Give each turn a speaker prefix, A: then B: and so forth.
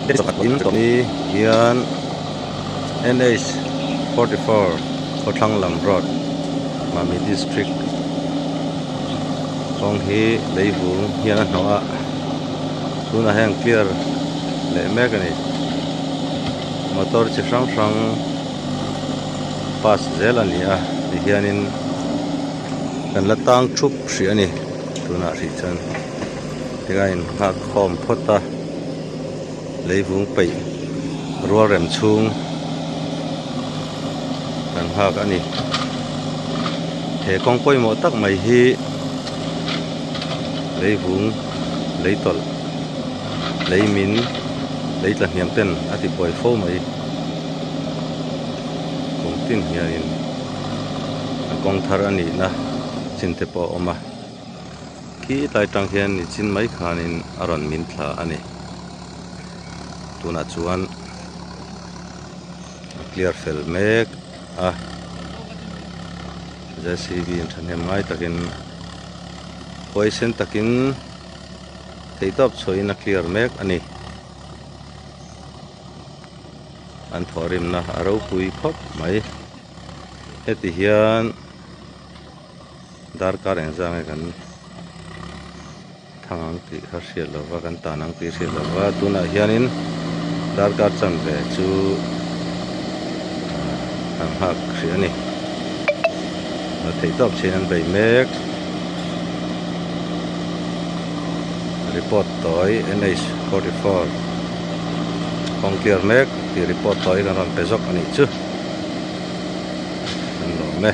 A: Ni hian NH 44 khawthlang lam road Mami district kawng hi leivung hian a hnawh a tunah hian clear leh mek a ni motor chi hrang hrang pass zel a ni a tihianin kan la tang thup hrih a ni tunah hrih chuan tinga in nghak khawm phawt a. Leivung peih rual rem chhung kan nghak a ni. He kawng pawimawh tak mai hi leivung lei tawlh lei min lei tla hniam ten a ti buai fo mai. Kum tin hianin a kawng thar a nihna chin te pawh a awm a. Khi tlai tang hian nichin mai khanin a rawn min thla a ni. Tunah chuan a clear fel mek a JCB in thahnem ngai takin huaisen takin theihtawp chhuahin a clear mek a ni. An thawhrimna a ropui khawp mai. Heti hian. Darkar engzah nge kan thang ang tih kha hriat lo va kan tan ang tih hriat lo va tunah hianin darkar chanve chu an nghak hrih a ni a theih tawp chin an bei mek report tawi NH 44 kawng clear mek tih report tawi kan rawn pe zawk a nih chu an lawm e.